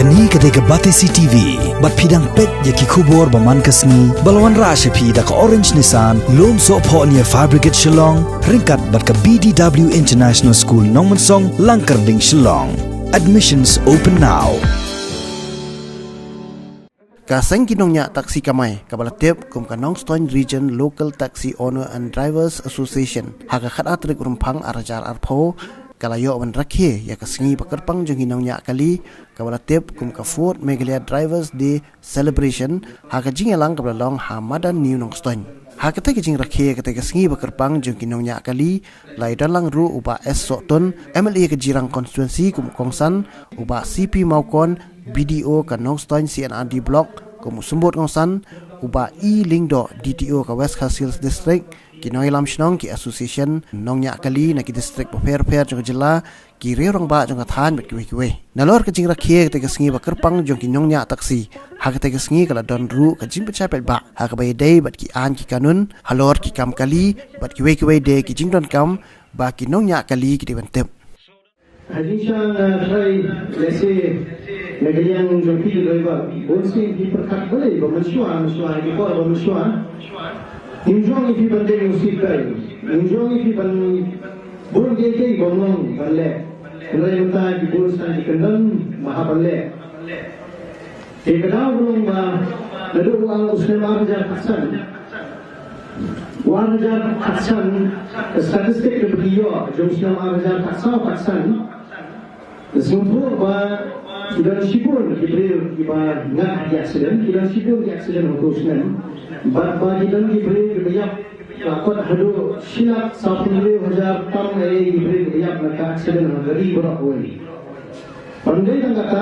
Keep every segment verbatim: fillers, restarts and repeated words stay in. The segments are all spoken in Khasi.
Kane ka dei ka Batesi T V, bad phi dang peit ïa ki khubor ba man ka sngi, ba la wanrah sha phi da ka Orange Nissan, Lumsohphoh near Fire Brigade Shillong, ryngkat bad ka B D W International School Nongmensong, Langkyrding, Shillong. Admissions open now. Ka seng ki nongñiah taxi kamai, kaba la tip kum ka Nongstoiñ Region Local Taxi Owner and Drivers Association, ha ka khatar tarik u Rymphang ar hajar arphew, ka la ïoh ban rakhe ïa ka sngi ba kyrpang jong ki nongñiah kali, kaba la tip kum ka Fourth Meghalaya Drivers Day Celebration, ha ka jingïalang kaba la long ha Madan New Nongstoiñ. Ha katei ka jingrakhe katei ka sngi ba kyrpang jong ki nongñiah kali, la ïadon lang ruh u Bah S Sohtun, M L A ka Jirang Constituency kum u kongsan, u Bah C P Mawkon, B D O ka Nongstoiñ C and R D Block kum u symbud kongsan, u Bah E Lyngdoh, D T O ka West Khasi Hills District, ki nongïalam shnong, ki association nongñiah kali na ki district bapher bapher jong ka jylla, ki riew rangbah jong ka thaiñ bad kiwei kiwei. Nalor ka jingrakhe katei ka sngi ba kyrpang jong ki nongñiah taxi, ha katei ka sngi ka la don ruh ka jingpynshai paidbah ha kaba ïadei bad ki aiñ ki kanun halor ki kam kali bad kiwei kiwei de ki jingdonkam ba ki nongñiah kali ki dei ban tip. Ha jingshisha nga trai lehse na ka liang jong phi ki driver, bun sien phi pyrkhat balei ba mynshuwa mynshuwa, ha ki por ba mynshuwa ngim ju ong ïa phi ban deng u seat belt, ngim ju ong ïa phi ban, bun kiei kiei ba ym long ban leh. Hynrei mynta ki bun sien ki kyndon ba hap ban leh. Te ka daw ba long ba naduh u ar, u snem ar hajar khatsan, u ar hajar khatsan, ka statistic kaba ki ïoh jong u snem ar hajar khatsaw khatsan, ka sngewthuh ba ki don shibun ki briew kiba ngat ha ki accident, ki don shibun ki accident ha uto u snem. Bad ba ki don ki briew kiba ïap, la kot haduh shi lak sawphew hynriew hajar tam eh ki briew kiba ïap na ka accident ha ka ri baroh kawei. Ban dei tang kata,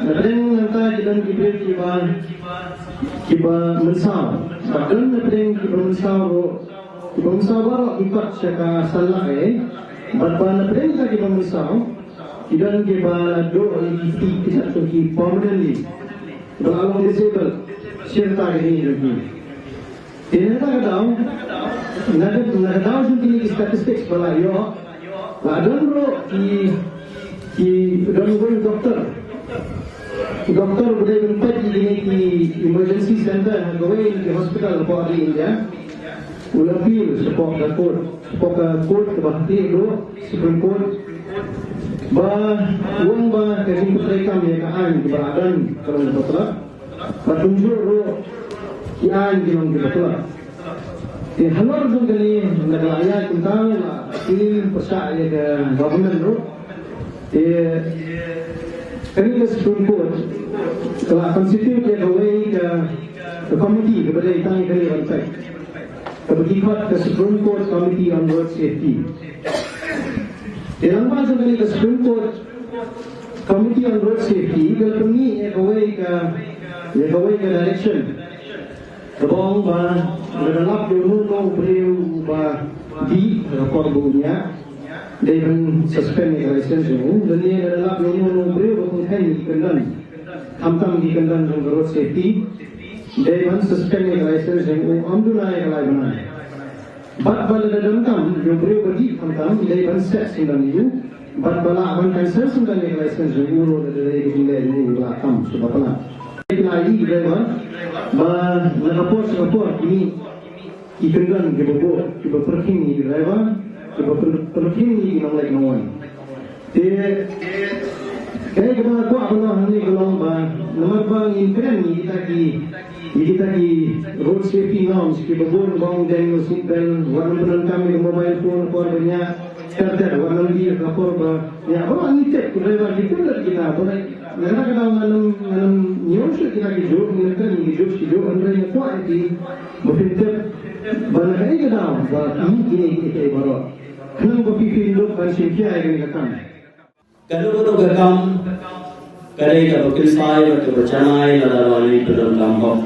na pdeng nangta ki don ki briew kiba, kiba mynsaw. Bad don na pdeng kiba mynsaw ruh, kiba mynsaw baroh ki kot sha ka san lak eh. Bad ba na pdeng ta kiba mynsaw, ki don kiba la duh ïa ki kti, ki jait ki permanently, ba la long disabled. Shirta kine jong ki. Te na kata ka daw, na ka, na ka daw jong kine ki statistics ba la ïoh, la don ruh ki, ki don uwei u doktor. U doktor uba dei ban peit ïa kine ki emergency center ha kawei na ki hospital hapoh ri India, u la appeal shapoh ka court, shapoh ka court kaba hapdeng ruh, Supreme Court, ba u ong ba ka jingpyntreikam ïa ka aiñ kaba la don ka long kaba tlot. Bad kumjuh ruh ki aiñ ki long kiba tlot. Te halor jong kane, na ka la ïaid kumta, la appeal pyrshah ïa ka government ruh. Te kane ka Supreme Court ka la constitute ïa kawei ka, ka committee kaba dei tang ïa kane ban peit, kaba ki khot ka Supreme Court Committee on Road Safety. Te lyngba jong kane ka Supreme Court Committee on Road Safety ka la pynmih ïa kawei ka, ïa kawei ka direction, kaba ong ba lada lap ïa uno uno u briew uba dih ha ka por ba u ñiah, dei ban suspend ïa ka license jong u. Lane lada lap ïa uno uno u briew uba pynkheiñ ïa ki kyndon khamtam ki kyndon jong ka road safety, dei ban suspend ïa ka license jong u ym duna ïa ka lai bnai. Bad ba lada donkam ïa u briew ba dih khamtam, dei ban set syndon ïa u. Bad ba lah ban cancel syndon ïa ka license jong u ruh lada dei ka jingleh jong u ba lah tam shuh ba palat. Ki la ïohi ki driver ba na ka por sha ka por ki mih ki kyndon kiba bud, kiba pyrkhing ïa ki driver, kiba pyr-, pyrkhing ïa ki nongleit nongwan. Te kaei kaba nga kwah ban ong hangne ka long ba namar ba ngin kren ïa kita ki, ïa kita ki road safety norms kiba bun, ba ong deng u seat belt, wat nym pyndonkam ïa ka mobile phone ha por ba ñiah, ter ter wat nym dih ha ka por ba ñiah. Baroh ngi tip, ki driver ki tip lut kita, ba na kata ka daw ngan ym, ngan ym ñiew shuh kita ki jok, ngan ym kren ïa ki jok shi jok, hynrei nga kwah ïa phi ba phin tip ba na kaei ka daw ba ki mih kine kiei kiei baroh. Khnang ba phi, phin dup ban shim khia ïa kane ka kam. Kano kano ka kam ka dei kaba kynsai bad kaba janai lada ba ngi pyndonkam hok.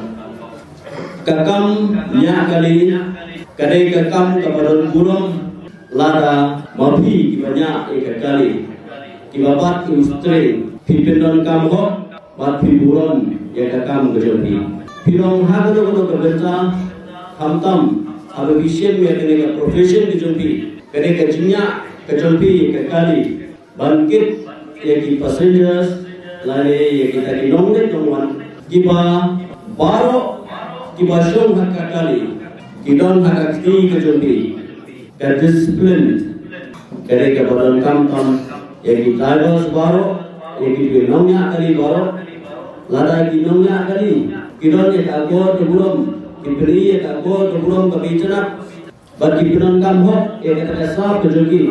Ka kam ñiah kali ka dei ka kam kaba don burom lada ma phi kiba ñiah ïa ka kali, kiba bat ïa u steering, phi pyndonkam hok bad phi burom ïa ka kam ka jong phi. Phi long ha kano kano ka bynta, khamtam haba phi shim ïa kane ka profession ka jong phi, kane ka jingñiah ka jong phi ïa ka kali ban kit ïa ki passengers, lane ïa kita ki nongleit nongwan, kiba baroh kiba shong ha ka kali ki don ha ka kti ka jong ki. Ka discipline ka dei kaba donkam tam ïa ki drivers baroh, ïa ki nongñiah kali baroh. Lada ki nongñiah kali ki don ïa ka akor ka burom, ki pyni ïa ka akor ka burom kaba itynnad, bad ki pyndonkam hok ïa kata ka sap ka jong ki,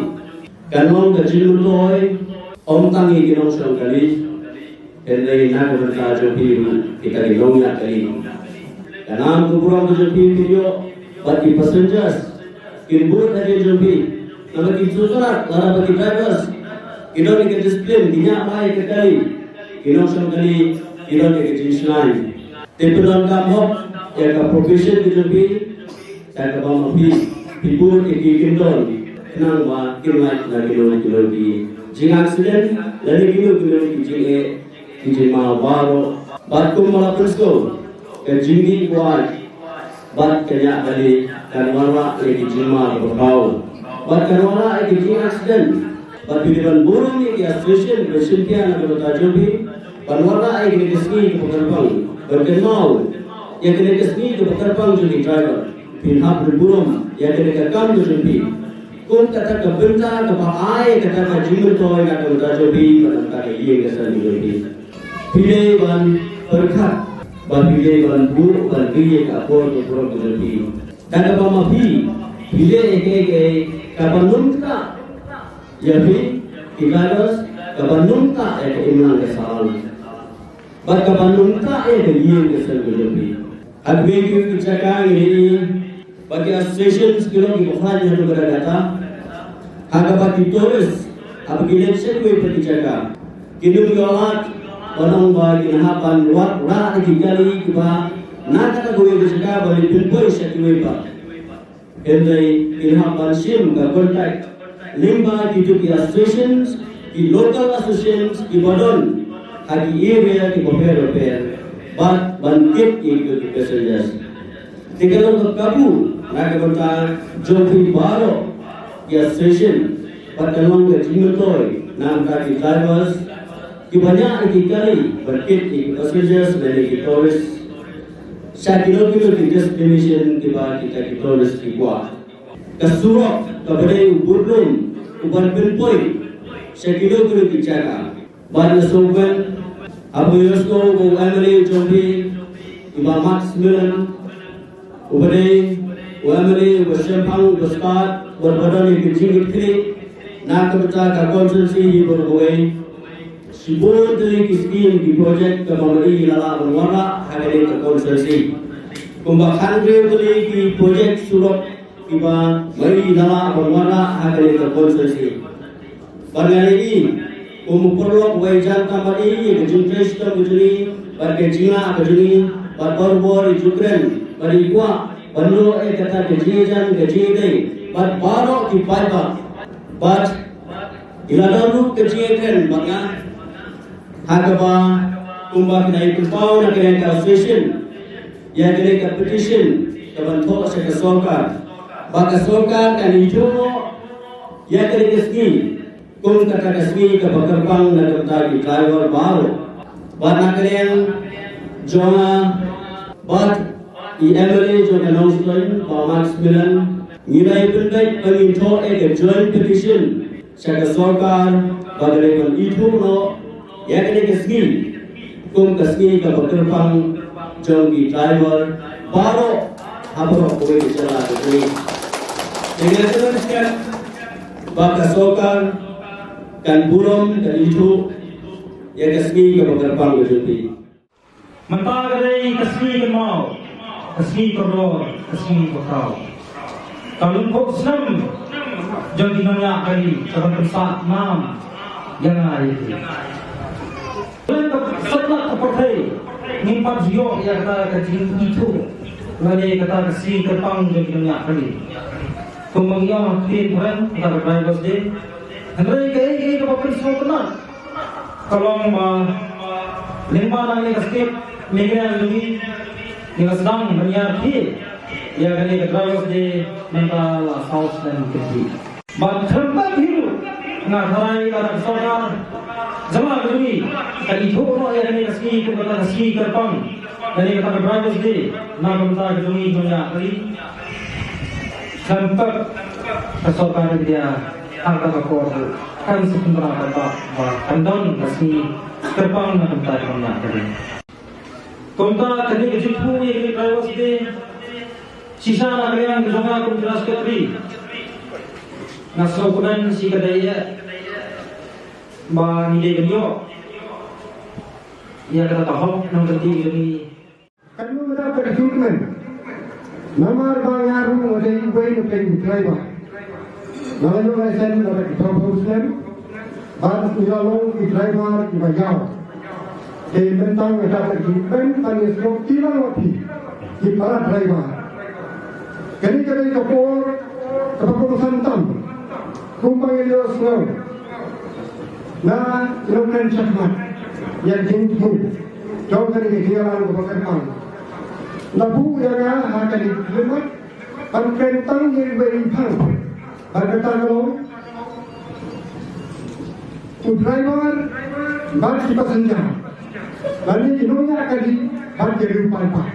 kan long ka jingmyntoi ym tang ïa ki nongshong kali, hynrei na ka bynta jong phi ruh kita ki nongñiah kali. Ka nam ka burom ka jong phi phi ïoh, bad ki passengers kin bud hadien jong phi. Namar ki sngewtynnad lada ba ki drivers ki don ïa ka discipline, ki ñiah bha ïa ka kali, ki nongshong kali ki don ïa ka jingshngaiñ. Te pyndonkam hok ïa ka profession ka jong phi, sa kaba ma phi, phi bud ïa ki kyndon, khnang ba kin lait na kino kino ki jingaccident lane kino kino ki jingeh, ki jingma baroh. Bad kumba la pynsngew, ka jingdih buaid bad ka ñiah kali kan wanrah ïa ki jingma kaba khraw, bad kan wanrah ïa ki jingaccident. Bad phi dei ban burom ïa ki association ba shim khia na ka bynta jong phi ban wanrah ïa kane ka sngi kaba kyrpang, ban kynmaw ïa kane ka sngi kaba kyrpang jong ki driver. Phin hap ban burom ïa kane ka kam ka jong phi kum kata ka bynta kaba ai kata ka jingmyntoi na ka bynta jong phi bad na ka ïing ka sem jong phi. Phi dei ban pyrkhat ba phi dei ban buh ban ri ïa ka akor ka burom ka jong phi. Da kaba ma phi, phi leh ïa kaei kaei kaba nongkynthoh ïa phi ki drivers, kaba nongkynthoh ïa ka imlang ka sahlang, bad kaba nongkynthoh ïa ka ïing ka sem ka jong phi. Ha kiwei kiwei ki jaka ngi ïohi ba ki associations ki long kiba khlaiñ haduh katta katta. Ha kaba ki tourist haba ki leit sha kiwei pat ki jaka, ki nym ïoh lad ban ong ba kin hap ban wanrah ïa ki kali kiba na kata kawei ka jaka ban leit pynpoi sha kiwei pat. Hynrei kin hap ban shim ka contact lyngba kito ki associations, ki local associations kiba don ha ki area kiba pher bapher, bad ban tip ïa kito ki passengers. Te ka long ka kabu na ka bynta jong phi baroh ki association, bad ka long ka jingmyntoi na ka bynta ki drivers kiba ñiah ïa ki kali ban kit ïa ki passengers lane ki tourist sha kino kino ki destination kiba kita ki tourist ki kwah. Ka surok kaba dei u budlum uban pynpoi sha kino kino ki jaka. Bad nga sngewbha ha ba ïohsngew ba u M L A jong phi, i Bah Max Millen, uba dei u M L A uba shemphang, uba stad, uba don ïa ka jingkitkhlieh na ka bynta ka constituency hi baroh kawei. Shibun tylli ki skim, ki project kiba ma i la lah ban wanrah ha kane ka constituency. Kumba khathynriew tylli ki project surok kiba ma i la lah ban wanrah ha kane ka constituency. Bad nga ïohi kum u paralok uba ïajan tam bad i ïa ka jingtrei shitom ka jong i bad ka jinglah ka jong i, bad barabor i ju kren bad i kwah ban ïoh ïa kata ka jingïajan ka jingïadei bad baroh ki paidbah. Bad i la don ruh ka jingïakren bad nga ha kaba kumba ka dei pynpaw na ka liang ka association ïa kane ka petition kaban thoh sha ka sorkar, ba ka sorkar kan ithuh noh ïa kane ka sngi kum kata ka sngi kaba kyrpang na ka bynta ki driver baroh. Bad na ka liang jong nga bad i M L A jong ka Nongstoiñ, Bah Max Millen, ngi la ïa pynbeit ba ngin thoh ïa ka joint petition sha ka sorkar ba ka dei ban ithuh noh ïa kane ka sngi kum ka sngi kaba kyrpang jong ki driver baroh ha baroh kawei ka jylla ka jong ngi. Te nga kyrmen skhem ba ka sorkar kan burom, kan ithuh ïa ka sngi kaba kyrpang ka jong phi. Mynta ka dei ka sngi kynmaw, ka sngi kordor, ka sngi bakhraw. Ka lyngkhuh snem jong ki nongñiah kali ka ban pynsah nam ïa nga ïa phi. Lada ka sat lak ka pyrthei ngim pat ju ïoh ïa kata ka jingithuh lane kata ka sngi kyrpang jong ki nongñiah kali. Kumba ngi ong ha ktien phareng, kata ka Drivers' Day. Hynrei kaei kaei kaba pynsngewtynnat ka long ba lyngba na kane ka state Meghalaya jong ngi, ngi la sdang ban ïa ïa kane ka Drivers' Day mynta la saw snem kynthih. Bad khlem pep hi ruh nga tharai lada ka sorkar Jong nga ka jong ngi, ka ithuh noh ïa kane ka sngi kum kata ka sngi kyrpang, kane kata ka Drivers' Day na ka bynta ka jong ngi jong ngi. Khlem pep ka sorkar India ha kata ka por kan sa pynbna ka ba ba kan don ka sngi kyrpang na ka bynta ka jong ngi. Kumta kane ka jingphuh ïa kane ka Drivers' Day shisha na ka liang ka jong nga kum General Secretary. Nga sngewkmen shi ka dei ïa ba ngi dei ban ïoh ïa kata ka hok nongkynti ka jong ngi. Kan ym dap ka treatment. Namar ba nga ruh nga dei uwei na pdeng u driver. Nga la ïoh license na ka phraphew snem. Bad nga la long u driver uba ïaw. Te mynta nga dap ka treatment ban ïa sngewthuh lang wat phi ki para driver. Kane ka dei ka por kaba kongsan tam. Kumba ngi ïohsngew na ki nongkren shakhmat ïa ka jingthmu jong kane ka jingïalang kaba kyrpang. La buh ïa nga ha kane ka khmat ban kren tang ïa iwei i phang. Bad kata ka long u driver bad ki passenger. Lane ki nongñiah kali bad ki riew paidbah.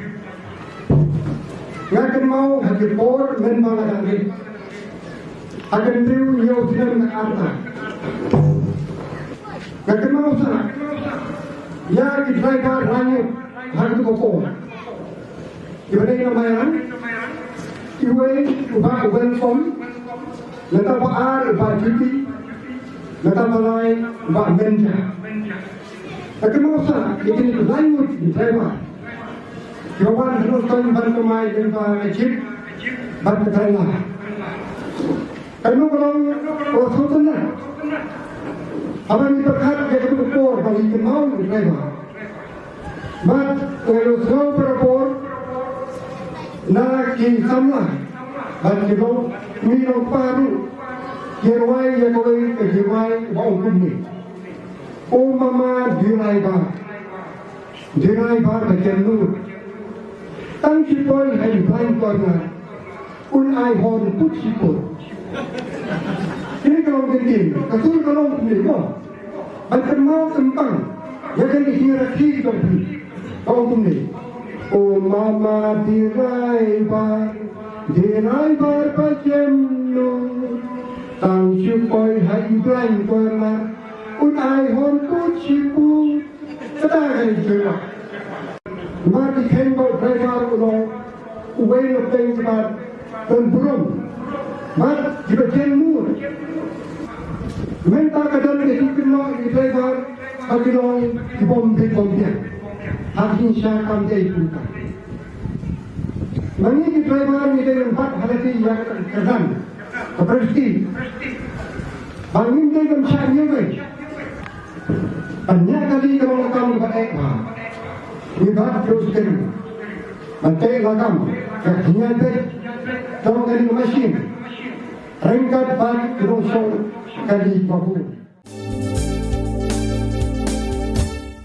Nga kynmaw ha ki por mynba nga dang rit. Ha ka hynriew hynñiew snem na ka rta. Nga kynmaw sa ïa ki driver rangut ha katu ka por. Kiba dei na Mairang, iwei u Bah Welcome, nangta ba ar u Bah Juti, nangta ba lai u Bah Menja. Ka kynmaw sa ïa kine ki lai ngut ki driver kiba wan ha Nongstoiñ ban kamai lyngba ka jeep bad ka trela. Ka long ka long ka sngewtynnat. Haba ngi pyrkhat ïa katu ka por ba ngi kynmaw ïa ki driver. Bad nga ïohsngew para por na ki samla bad ki long ki long paru ki rwai ïa kawei ka jingrwai ba ong kumne. O mama driver, driver ba jem lut. Tang shi poi ha u blind corner un ai horn put shi put. Kine ka long kynthei, ka sur ka long kumne mo. Ban kynmaw kynpang ïa kane ka jingrakhe jong phi. Ka long kumne. O mama driver, driver ba jem lut. Tang shi poi ha u blind corner un ai horn put shi put. Kata ka dei jingmut. Namar ki kheiñ ba u driver u long uwei na pdeng kiba don burom bad kiba jem mut. Mynta ka don ka jingkynnoh ïa ki driver ba ki long ki bym bit bym biang. Ha ka jingshisha kam dei kumta. Ma ngi ki driver ngi dei ban bat ha lade ïa ka kyrdan, ka prestige. Ba ngim dei ban shah ñiewbeiñ. Ban ñiah kali ka long ka kam kaba eh bha. Ngi bat jong ka steering. Ban teh lakam ka jingïaid beit jong kane ka machine ryngkat bad ki nongshong kali ba bun.